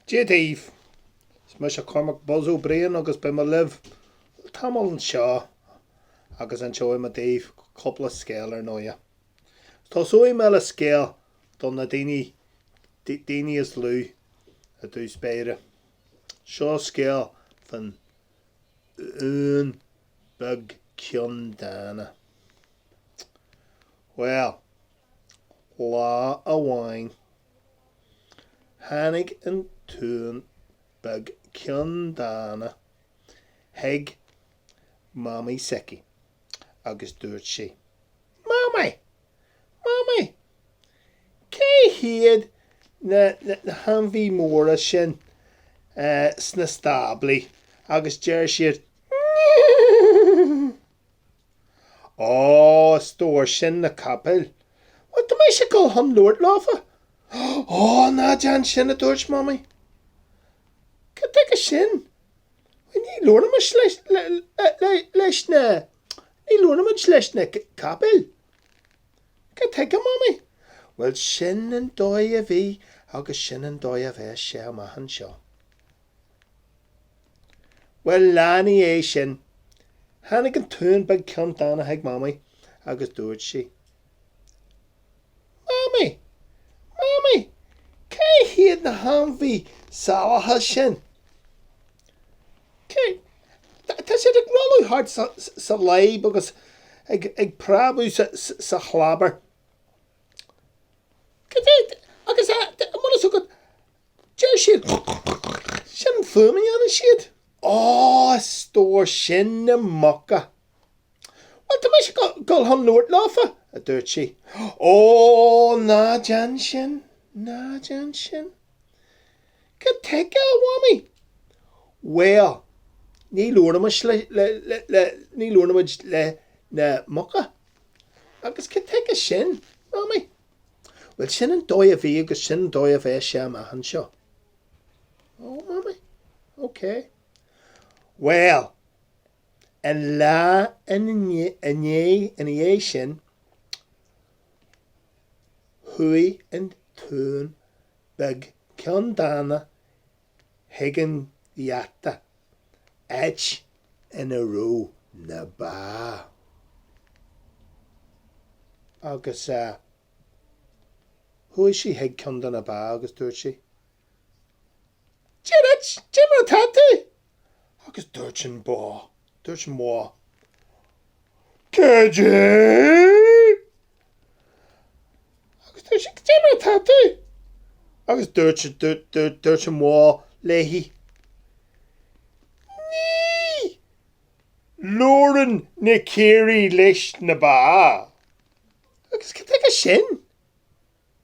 Dia daoibh! Is mise Cormac Buzz Ó Briain agus beidh mé libh tamall anseo agus inseoidh mé daoibh cúpla scéal ar ndóighe. Tosóidh mé le scéal do na daoine daoine is lú i dtús báire. Seo scéal fán uan beag ceanndána. Bhuel, lá amháin Tháinig an t-uan beag ceanndána chuig Mamaí s'aici agus dúirt sé, Mamaí! Mamaí! Cé hiad na hainmhithe móra sin sna stáblaí agus deir siad Meow? Ó, a stór, sin na capaill. Bhuel, tá mise ag dul chun labhairt leofa. Ó, ná déan sin, a dúirt Mamaí. Cad tuige sin? Bhuel, ní labhraímis leis, leis na, ní labhraímid leis na capaill. Cad tuige, Mamaí? Bhuel, sin an dóigh a bhí agus sin an dóigh a bheas sé amach anseo. Bhuel, lá ina dhiaidh sin, tháinig an t-uan beag ceanndána chuig Mamaí agus dúirt sí, Mamaí! Mamaí! Cé hiad na hainmhithe salacha sin? Cé? Tá siad ag rolladh thart sa láib agus ag preabadh sa chlábar. Cad é? Agus an bhfuil fhios agat, Deir siad, Sin an fuaim a dhéanann siad. Ó, a stór, sin na muca. Bhuel, tá mise ag dul chun labhairt leofa, a dúirt sí. Ó, ná déan sin, ná déan sin. Cad tuige, a Mhamaí? Bhuel, ní labhraímis le, le, le, le, ní labhraímid le na muca. Agus cad tuige sin, Mamaí? Bhuel, sin an dóigh a bhí agus sin an dóigh a bheas sé amach anseo. Ó, Mamaí, ok. Bhuel, an lá ina dhiaidh sin, chuaigh an t-uan beag ceanndána chuig an gheata, áit ina raibh na ba. Agus chuaigh sí chuig ceann de na ba agus dúirt sí, Dia duit, cad é mar atá tú? Agus dúirt an bó, dúirt an bhó, Cad é? Agus dúirt sí, Cad é mar atá tú? Agus dúirt, dúirt an bhó léi, Ní labhrann na caoirigh leis na ba. Agus cad tuige sin?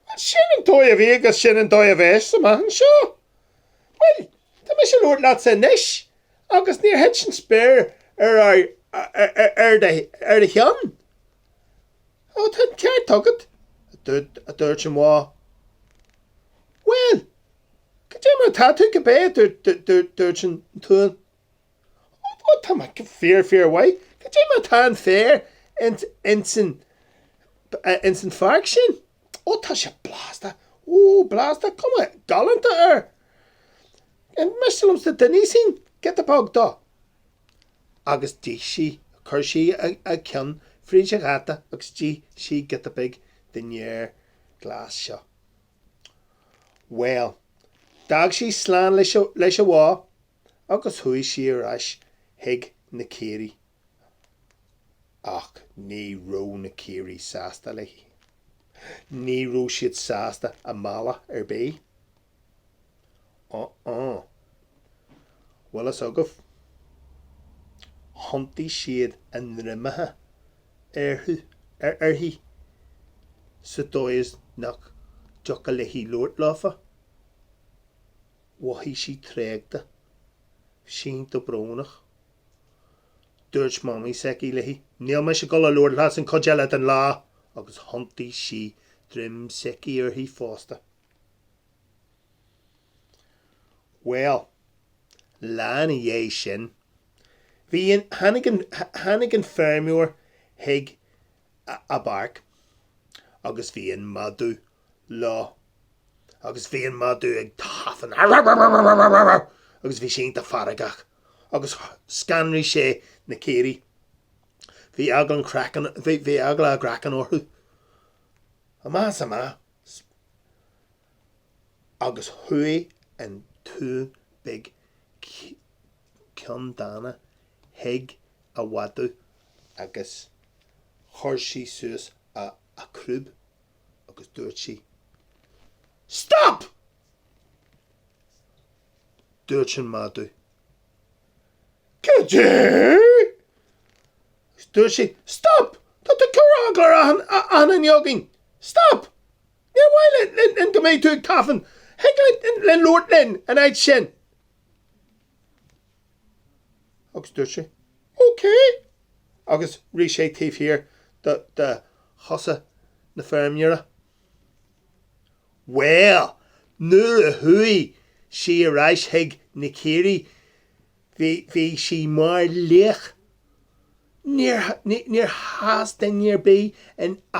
Bhuel, sin an dóigh a bhí agus sin an dóigh a bheas amach anseo. Bhuel, tá mise ag labhairt leatsa anois agus níor thit an spéir ar ar do cheann. Ó, tá an ceart agat, a dúirt an bhó. Bhuel, cad é mar atá tú cibé, a dúirt an t-uan. Ó, tá mé go fíor, fíor mhaith. Cad é mar atá an féar ins an pháirc sin? Ó, tá sé blasta. Ó, blasta, cuma galánta air. An miste liomsa dá n-íosfainn giota beag dó? Agus d'ith sí, chuir sí a ceann fríd an gheata agus d'ith sí giota beag den fhéar glas seo. Bhuel, d'fhág sí slán leis an bhó agus chuaigh sí ar ais chuig na caoirigh. Ach ní raibh na caoirigh sásta léi. Ní raibh siad sásta i mbealach ar bith. Uh-uh. Bhfuil fhios agaibh? Thiontaigh siad a ndroimeacha uirthi sa dóigh is nach dtiocfadh léi labhairt leofa. Mhothaigh sí tréigte. Bhí sí iontach brónach. Dúirt Mamaí s'aici léi, Níl mise ag dul a labhairt leat an chuid eile den lá! agus thiontaigh sí droim s'aici uirthi fosta. Bhuel, lá ina dhiaidh sin, bhí an, tháinig an, tháinig an feirmeoir chuig a bpáirc agus bhí an madadh leo agus bhí an madadh ag. tafann, Arr-arr-arr-arr-arr-arr! Agus bhí sé iontach feargach agus scanraigh sé na caoirigh. Bhí eagla an chraiceann, bhí, bhí eagla a gcraiceann orthu. Amach is amach. Agus chuaigh an t-uan beag ceanndána chuig a mhadadh agus chuir sí suas a crúb agus dúirt sí, Stop! Dúirt an madadh, Cad é? Agus dúirt sí, Stop! Tá tú ag cur eagla ar achan duine againn! Stop! Níor mhaith linn go mbeidh tú ag tafann. Thig linn labhairt linn an áit sin. Agus dúirt sé, Ok. Agus rith sé taobh thiar de chosa na feirmeora. Bhuel, nuair a chuaigh sí ar ais chuig na caoirigh, bhí, bhí sí mar laoch. Níor, níor sheas duine ar bith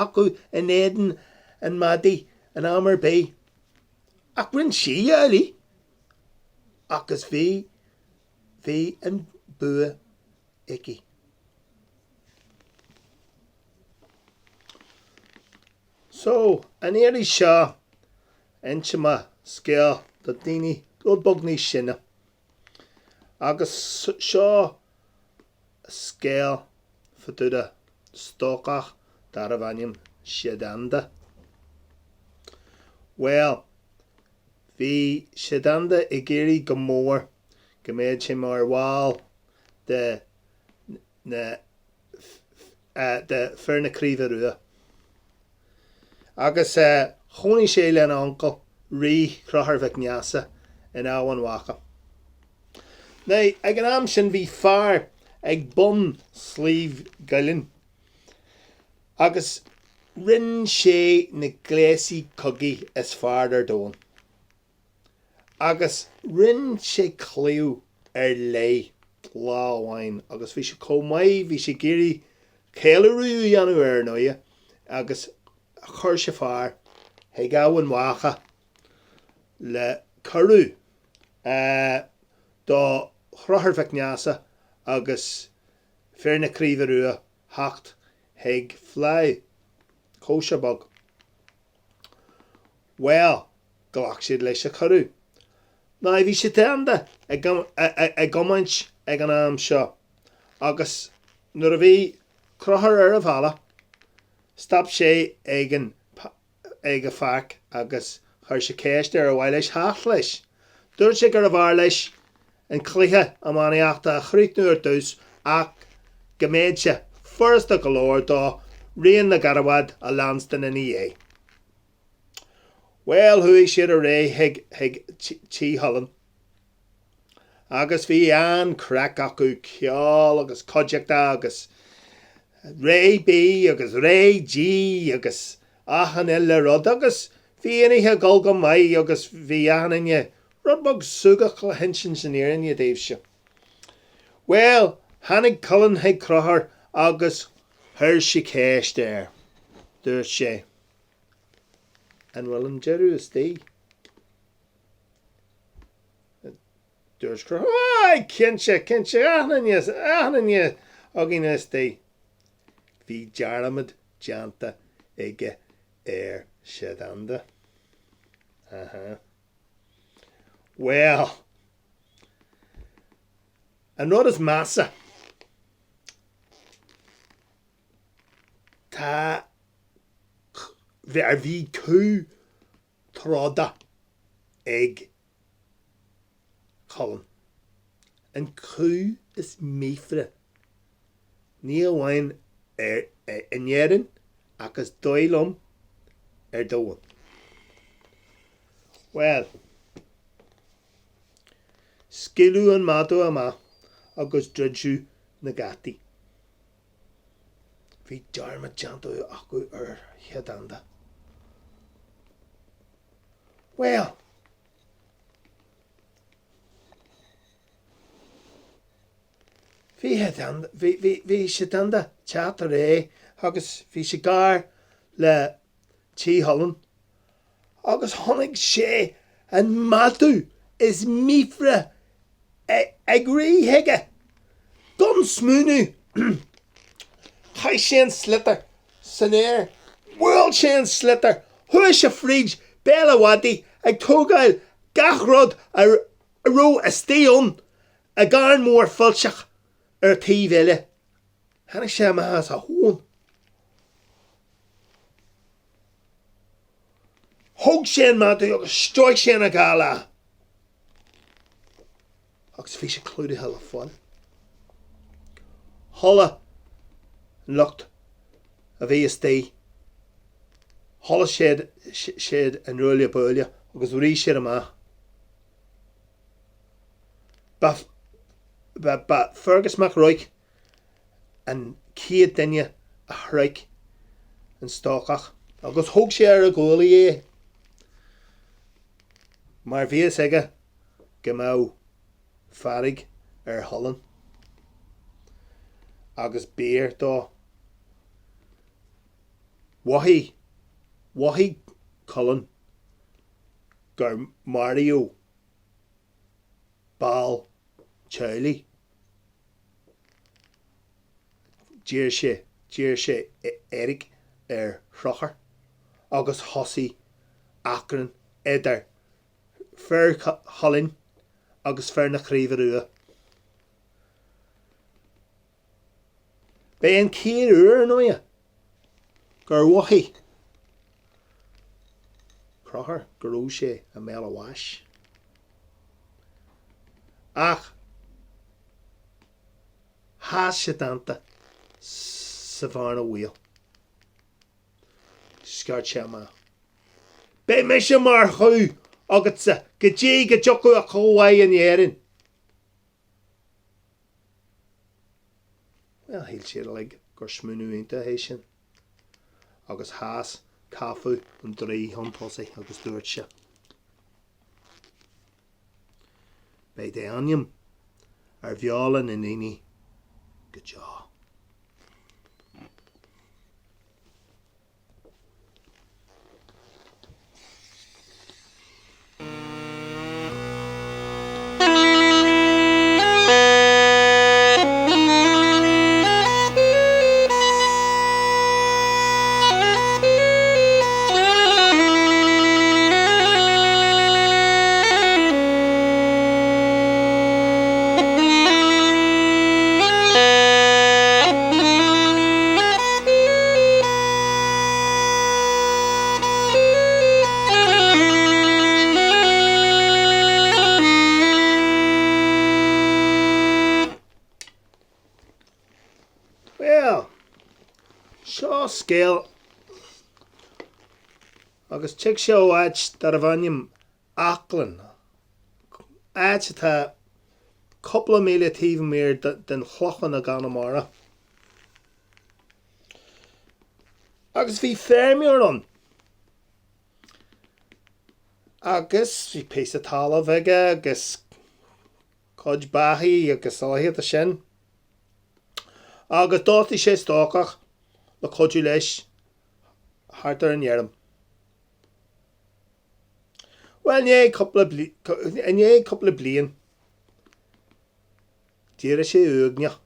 acu in éadan an mhadaidh in am ar bith. Ach rinne sí amhlaidh. Agus bhí, bhí an bua aici. So, an iarraidh seo, inseoidh mé scéal do daoine rud beag níos sine. Agus seo scéal fá dtaobh de stócach darbh ainm Séadanda. Bhuel, bhí Séadanda ag iarraidh go mór go mbeadh sé mar bhall de na de Fir na Craoibhe Rua. Agus chónaigh sé lena uncail, Rí Chrothúir Mhic Neasa, in Eamhain Mhacha. Now, ag an am sin bhí fear ag bun Sliabh gCuillinn agus rinn sé na gléasaí cogaidh is fearr ar domhan. Agus rinn sé claíomh ar leith lá amháin agus bhí sé chomh maith, bhí sé ag iarraidh ceiliúradh a dhéanamh air, ar ndóighe, agus chuir sé fear chuig Eamhain Mhacha le cuireadh do Chrothúr Mhic Neasa agus Fir na Craoibhe Rua theacht chuig fleadh, cóisir beag. Bhuel, ghlac siad leis an chuireadh. Now bhí Séadanda ag iomáint ag an am seo agus nuair a bhí Conchúr ar a bhealach, stop sé ag an ag an pháirc agus chuir sé ceist air ar mhaith leis theacht leis. Dúirt sé gurbh fhearr leis an cluiche iománaíochta a chríochnú ar dtús ach go mbeadh sé furasta go leor dó rian na gcarbad a leanstan ina dhiaidh. Bhuel, chuaigh siad ar aghaidh chuig Tí Chulann agus bhí an-craic acu, ceol agus cuideachta agus réidh bídh agus réidh dí agus achan uile rud agus bhí an oíche ag dul go maith agus bhí achan duine rud beag súgach le hinsint an fhírinne daoibhse. Bhuel, tháinig Culann chuig Conchúr agus chuir sé ceist air. Dúirt sé. An bhfuil an deireadh istigh? Dúirt Conchúr, Aye, cinnte, cinnte, achan duine, achan duine againn istigh. Bhí dearmad déanta aige ar Séadanda. Aha. Bhuel, an rud is measa, Tá, bhí cú troda ag Culann. An cú is míofra, ní amháin in Éirinn ach is dóigh liom ar domhan. Bhuel, scaoileadh an madadh amach agus druideadh na geataí. Bhí dearmad déanta acu ar Shéadanda. Bhuel! Bhí Séadanda, bhí, bhí, bhí Séadanda ag teacht ar aghaidh agus bhí sé gar le Tí Chulann agus chonaic sé. An madadh is míofra ag rith chuige. Gan smaoineamh, chaith sé an sliotar san aer. Bhuail sé an sliotar, chuaigh sé fríd béal an mhadaidh ag tógáil gach rud a raibh istigh ann i gcarn mór fuilteach ar an taobh eile. Tháinig sé amach as a thóin. Thóg sé an madadh agus stróic sé ina gheall é. Agus bhí sé clúdaithe le fuil. Chuala an lucht a bhí istigh, chuala siad siad an ruaille buaille agus rith siad amach. Ba ba Fergus Mac Róich an chéad duine a shroich an stócach agus thóg sé ar a ghuaillí é mar bhí fhios aige go mbeadh fearg ar Chulainn agus b'fhíor dó. Mhothaigh, mhothaigh Culann gur maraíodh ball teaghlaigh. D'iarr sé, d'iarr sé éiric ar Chonchúr agus thosaigh achrann idir fir Chulainn agus fir na Craoibhe Rua. B'é an chéad uair, ar ndóighe, gur mhothaigh Conchúr go raibh sé i mbéal a bháis. Ach sheas sé déanta sa bhearna bhaoil. Scairt sé amach. Beidh mise mar chú agatsa go dtí go dtiocfaidh a chomh-mhaith in Éirinn! Bhuel, shíl siad uilig gur smaoineamh iontach é sin, agus sheas Cathbhadh an Draoi chun tosaigh agus dúirt sé, Beidh d'ainm ar bheola na ndaoine go deo. Bhuel, seo scéal agus tig sé ó áit darbh ainm Aclann, áit atá cúpla míle taobh amuigh den Chlochán i gConamara. Agus bhí feirmeoir ann agus bhí píosa talaimh aige agus cuid beithígh agus a leithéid de sin. Agus d'fhostaigh sé stócach le cuidiú leis thart ar an fheirm. Bhuel, i ndiaidh cúpla, i ndiaidh cúpla bliain, d'éirigh sé uaigneach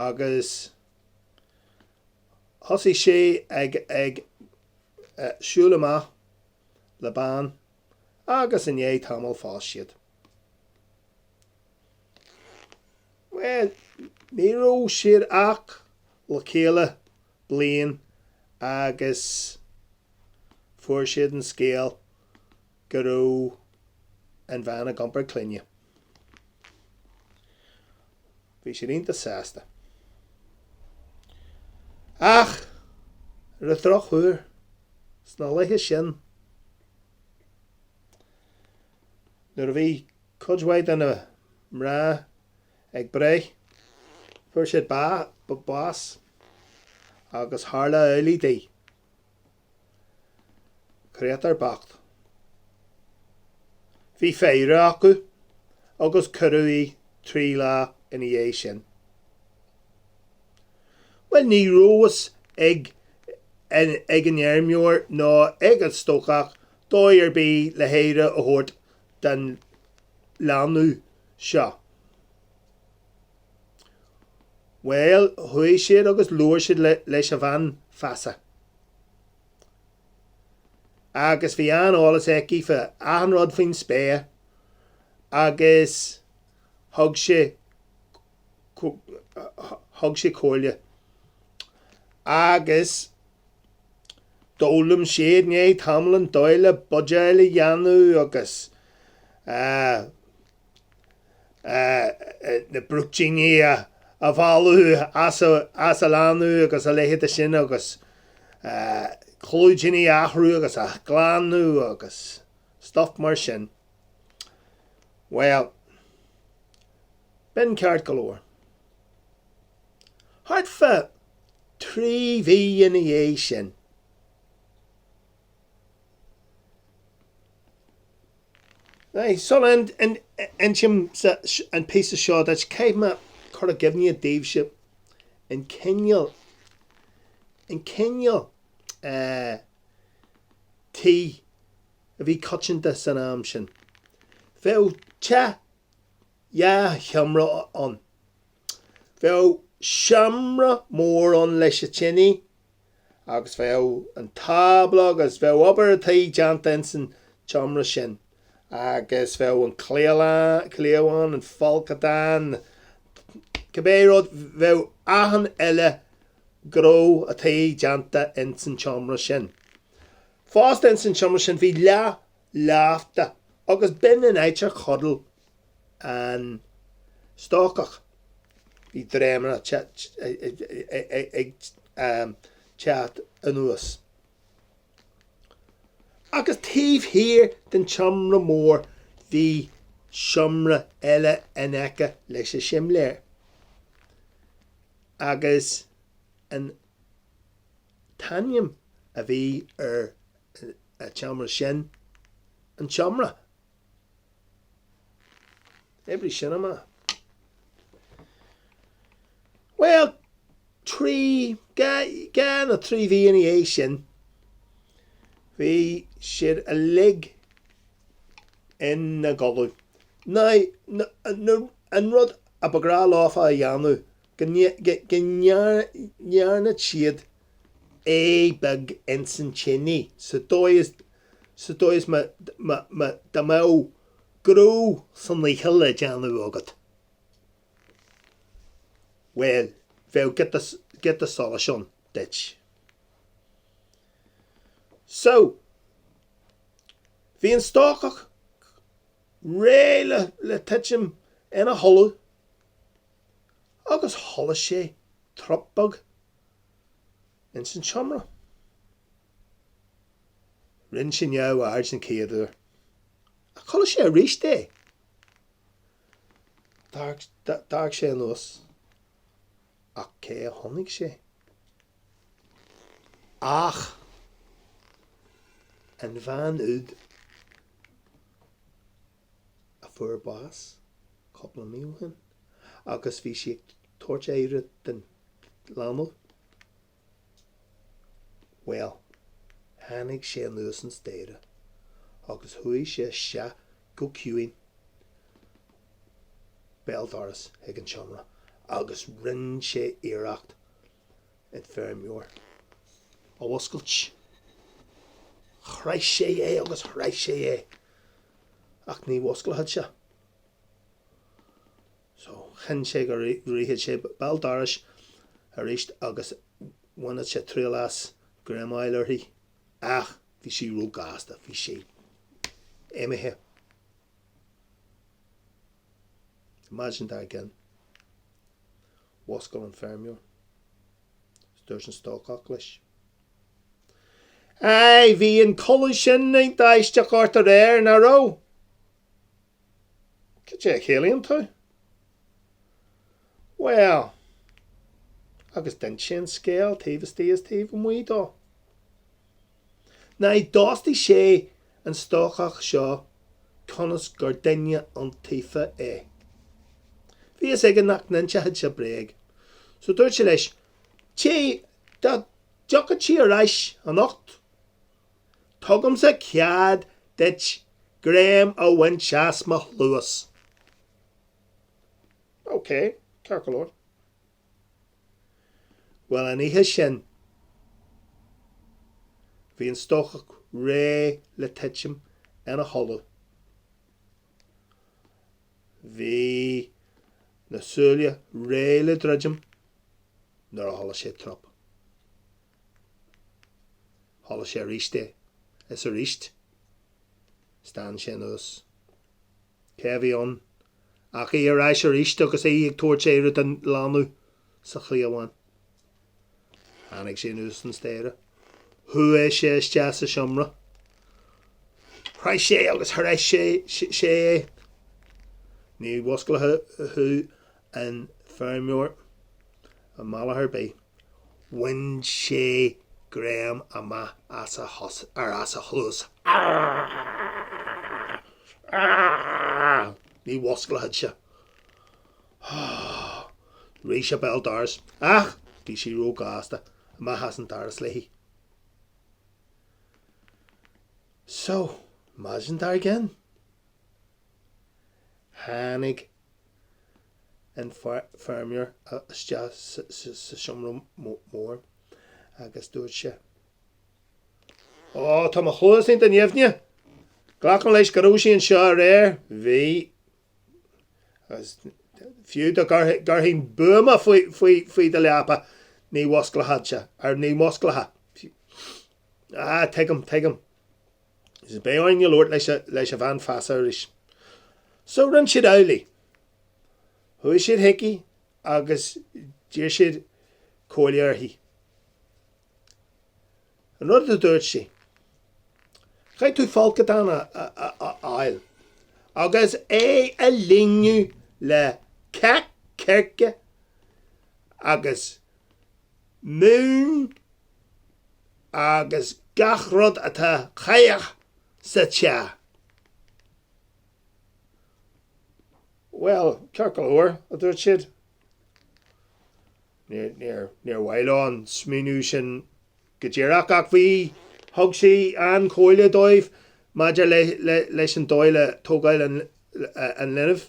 agus thosaigh sé ag, ag siúl amach le bean agus i ndiaidh tamaill phós siad. Bhuel, ní raibh siad ach le chéile bliain agus fuair siad an scéal go raibh an bhean ag iompar clainne. Bhí siad iontach sásta. Ach, ar an drochuair, sna laethe sin, nuair a bhí cuid mhaith de na mná ag breith, fuair siad bás agus tharla amhlaidh di. Créatúr bocht. Bhí faire acu agus cuireadh í 3 lá ina dhiaidh sin. Bhuel ní raibh fhios ag ag an fheirmeoir ná ag an stócach. dóigh ar bith le haire a thabhairt don leanbh seo. Bhuel, chuaigh siad agus labhair siad leis an bhean feasa. Agus bhí an-eolas aici fá achan rud faoin spéir agus thug sí thug sí comhairle. Agus d'fhoghlaim siad i ndiaidh tamaill an dóigh le buidéal a dhéanamh agus na brúitíní a bhailiú as an leanbh agus a leithéid de sin agus clúidíní a athrú agus a ghlanadh agus stuff mar sin. Bhuel, b'in ceart go leor. Thart fá 3 mhí ina dhiaidh sin, Sula n-insím an píosa seo duit, caithfidh mé cur i gcuimhne daoibhse an cineál, an cineál tí a bhí coitianta san am sin. Bheadh teach 2 sheomra ann. Bheadh seomra mór ann leis an tine agus bheadh an tábla agus bheadh obair an tí déanta ins an tseomra sin agus bheadh an cliabhán, an folcadán, cibé rud, bheadh achan uile ghnó an tí déanta ins an tseomra sin. Fosta ins an tseomra sin bhí leath leafta agus b'in an áit ar chodail an stócach. Bhí dréimire ag teacht anuas. Agus taobh thiar den tseomra mór bhí seomra eile in aice leis an simléar. Agus an t-ainm a bhí ar an tseomra sin, an seomra. Oibrigh sin amach. Bhuel, 3, 2 nó 3 mhí ina dhiaidh sin, bhí siad uilig ina gcodladh. Now, an rud a ba ghnách leofa a dhéanamh, go ndearna siad ae beag ins an tine sa dóigh is sa dóigh is má dá mbeadh gnó san oíche le déanamh agat, bhuel, bheadh giota, giota solais ann duit. So, bhí an stócach réidh le, le titim ina chodladh agus chuala sé trup beag ins an tseomra. Rinne sé neamhaird an chéad uair. Ach chuala sé aríst é. D'amharc sé anuas. Ach cé a chonaic sé? Ach an bhean úd a fuair bás cúpla mí ó shin agus bhí sí ag tabhairt aire den leanbh. Bhuel, tháinig sé anuas an staighre agus chuaigh sé isteach go ciúin béal dorais chuig an seomra agus rinne sé iarracht an feirmeoir a mhuscailt. Chroith sé é agus chroith sé é ach ní mhusclódh sé. So, chinn sé go rithfeadh sé béal dorais arís agus bhainfeadh sé triail as greamáil uirthi ach bhí sí ró-ghasta, bhí sí imithe. An maidin dár gcionn, mhuscail an feirmeoir. Is dúirt an stócach leis. Aye, bhí an codladh sin iontach aisteach ort aréir, nach raibh? Cad é a chiallaíonn tú? Bhuel, agus d'inis sé an scéal taobh istigh is taobh amuigh dó. Now, d'fhostaigh sé an stócach seo cionn is gur duine iontaofa é. Bhí fhios aige nach n-inseochadh sé bréag. So dúirt sé leis, Téigh, dá dtiocfadh sí ar ais anocht. Tugaimse cead duit greim a bhaint as mo chluas. Ok, ceart go leor. Bhuel, an oíche sin, bhí an stócach réidh le titim ina chodladh. Bhí na súile réidh le druidim nuair a chuala sé trup. Chuala sé arís é, is arís. Stán sé anuas. Cé a bhí ann ach í ar ais arís agus í ag tabhairt aire don leanbh sa chliabhán. Tháinig sé anuas an staighre. Chuaigh sé isteach sa seomra. Chroith sé agus chroith sé é. Ní mhusclódh an feirmeoir i mbealach ar bith. Bhain sé greim amach as a as a chluas. Ní mhusclódh sé. Rith sé béal dorais ach bhí sí ró-ghasta amach as an doras léi. So, maidin dár gcionn, tháinig an feirmeoir isteach sa seomra mór agus dúirt sé, Ó, tá mo chluas iontach nimhneach. Glacaim leis go raibh sí anseo aréir. Bhí. Agus fiú dá gcuirfinn buama faoi do leapa, ní mhusclódh ar ní mhusclódh. Ah, tuigim, tuigim. Beidh orainn labhairt leis an bhean feasa arís. So rinne siad amhlaidh. Chuaigh siad chuici agus d'iarr siad comhairle uirthi. An rud a dúirt sí, Caithfidh tú folcadán a fháil agus é a líonadh le cac coirce agus mún agus gach rud atá caoch sa teach. Bhuel, ceart go leor, a dúirt siad. Níor mhaith leo an smaoineamh sin go díreach ach bhí, thug sí an-chomhairle dóibh maidir leis an dóigh le tógáil an linbh.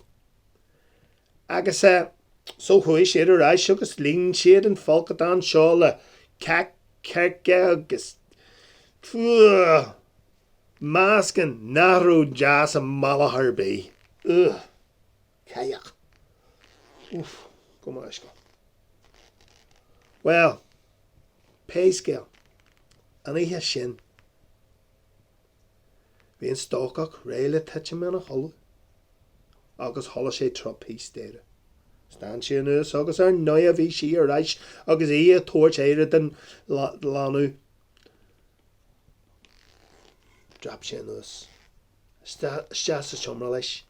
Agus so chuaigh siad ar ais agus líon siad an folcadán seo le cac coirce agus ugh, meascán nach raibh deas i mbealach ar bith. Ugh, caoch. Uff, go maith. Bhuel, pé scéal, an oíche sin, Bhí an stócach réidh le titim ina chodladh agus chuala sé trup thíos staighre. Stán sé anuas agus ar ndóigh bhí sí ar ais agus í ag tabhairt aire don leanbh. Dhreap sé anuas. Isteach sa seomra leis.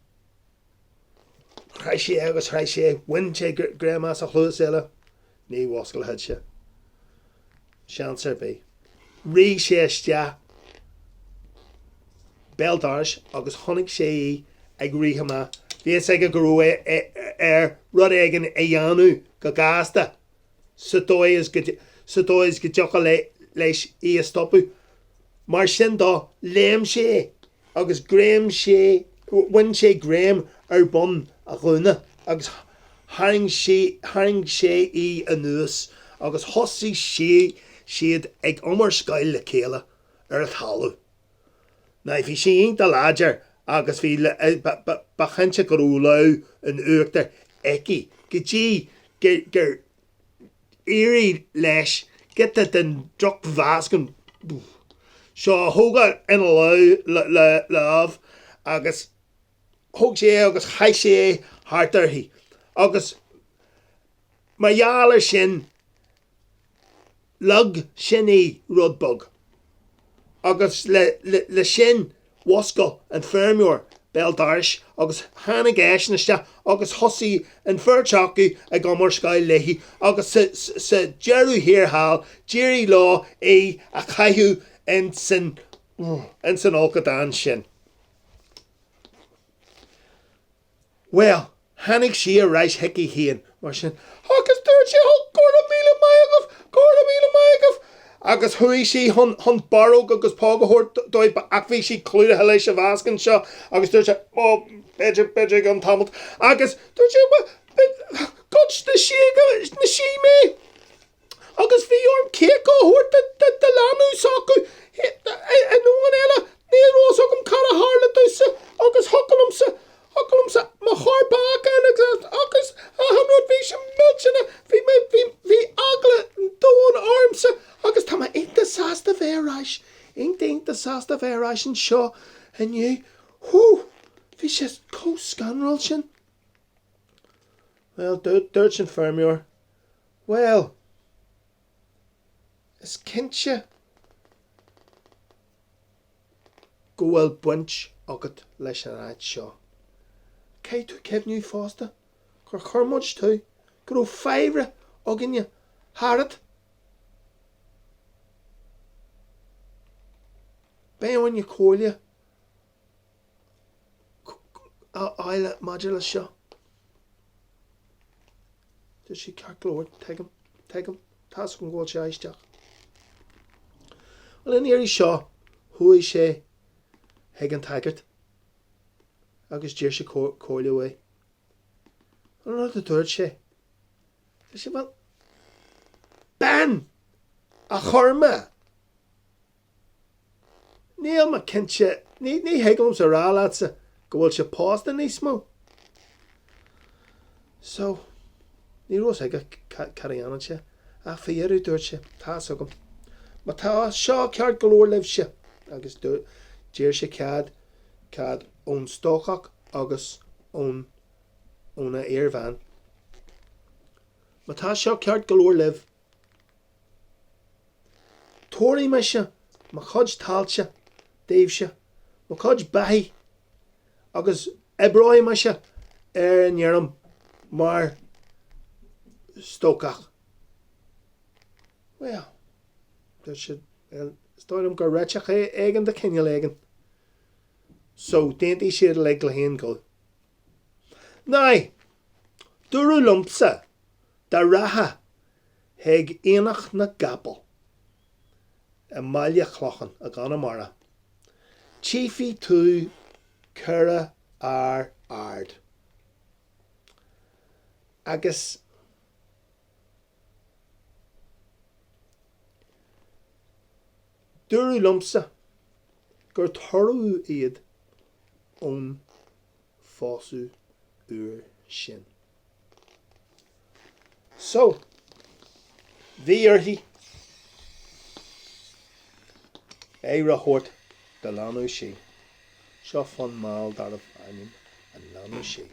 Chroith sé agus chroith sé, bhain sé greim as a chluas eile. Ní mhusclódh sé. Seans ar bith. Rith sé isteach béal dorais agus chonaic sé í ag rith amach. Bhí fhios aige go raibh air rud éigin a dhéanamh go gasta sa dóigh is go sa dóigh is go dtiocfadh leis í a stopadh. Mar sin dó, léim sé agus ghreim sé, bhain sé greim ar bun a gúna agus tharraing sé, tharraing sé í anuas agus thosaigh sí, siad ag iomrascáil le chéile ar an talamh. Now bhí sí iontach láidir agus bhí, ba chinnte go raibh lámh in uachtar aici go dtí gur éirigh leis giota den drochmheascán seo a thógáil ina lámh agus thóg sé é agus chaith sé é thart uirthi agus mar gheall air sin Leag sin í rud beag. Agus le sin mhuscail an feirmeoir béal dorais agus tháinig eisean isteach agus thosaigh an bheirt acu ag iomrascáil léi agus sa deireadh thiar thall d'éirigh leo í a chaitheamh ins an fholcadán sin. Bhuel, tháinig sí ar ais chuici féin, mar sin, agus dúirt sí, Ó, go raibh míle maith agaibh, go raibh míle maith agaibh! Agus chuaigh sí chun chun barróg agus póg a thabhairt dóibh ach bhí sí clúdaithe leis an mheascán seo agus dúirt sé, Ó, b'fhéidir, b'fhéidir i gceann tamalt. Agus dúirt sé, Bhuel, ghoid na síoga, na sí mé agus bhí orm cíocha a thabhairt do, do, do leanbh s'acu i ndomhan eile. Ní raibh fhios agam cad a tharla domhsa agus thiocfadh liomsa, thiocfadh liomsa mo chorp a fheiceáil agus, agus achan rud, bhí sé millteanach, bhí mé, bhí, bhí eagla an domhain ormsa agus tá mé iontach sásta bheith ar ais, iontach, iontach sásta bheith ar ais anseo inniu. Hú! Bhí sé chomh scanrúil sin. Bhuel, dúirt an feirmeoir, Bhuel, is cinnte go bhfuil baint agat leis an áit seo. Caithfidh tú cuimhniú fosta gur chuir muid tú, go raibh faire againne tharat. Beidh orainne comhairle a fháil maidir leis seo. Dúirt sé ceart go leor, tuigim, tuigim, tá's agam go bhfuil sé aisteach. Bhuel, an iarraidh seo, chuaigh sé chuig an tsagart agus d'iarr sé comhairle uaidh. An rud a dúirt sé, dúirt sé, bhuel, bean a chuir mé! Níl mé cinnte, ní thig liomsa a rá leatsa go bhfuil sé pósta níos mó. So, ní raibh fhios aige cad a dhéanfadh sé, ach faoi dheireadh dúirt sé, tá's agam, má tá seo ceart go leor libhse, agus d'iarr sé cead, cead ón stócach agus ón, óna iarbhean. Má tá seo ceart go leor libh, Tabharfaidh mise mo chuid tailte daoibhse, mo chuid beithígh, agus oibreoidh mise ar an fheirm mar stócach. Bhuel, dúirt siad, is dóigh liom gur réiteach é éigin de chineál éigin. So, d'aontaigh siad uilig le haon ghuth. Now, dúradh liomsa dá rachfá chuig Aonach na gCapall i mBaile Chlocháin i gConamara, tchífidh tú 4 fhear ard agus dúradh liomsa gur toradh iad ón phósadh úr sin. So, bhí uirthi aire a thabhairt do leanbh sí. Seo fonn mall darbh ainm An Leanbh Sí.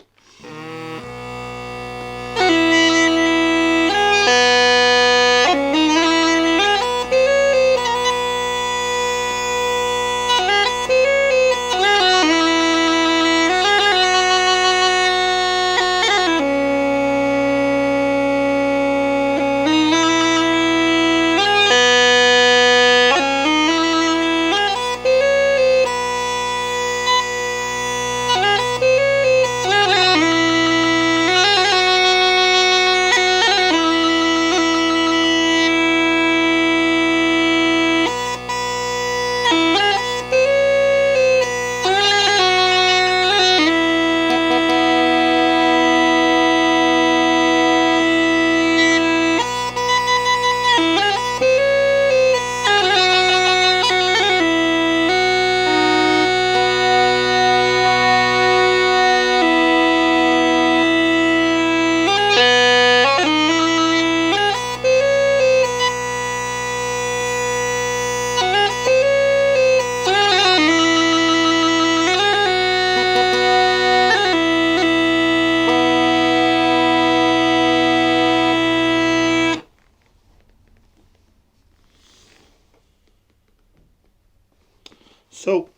So,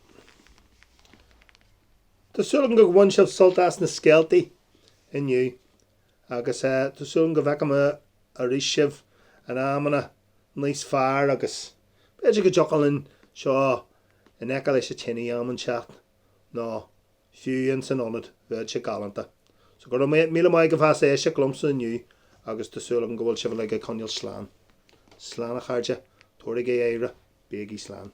tá súil agam gur bhain sibh sult as na scéaltaí inniu agus tá súil agam go bhfeicfidh mé arís sibh in amanna níos fearr agus b'fhéidir go dtiocfadh linn seo in aice leis an tine am inteacht nó fiú ins an ionad, bheadh sé galánta. So go raibh míle maith agaibh as éisteacht liomsa inniu agus tá súil agam go bhfuil sibh uilig ag coinneáil slán. Slán a chairde. Tabharaigí aire, bígí slán.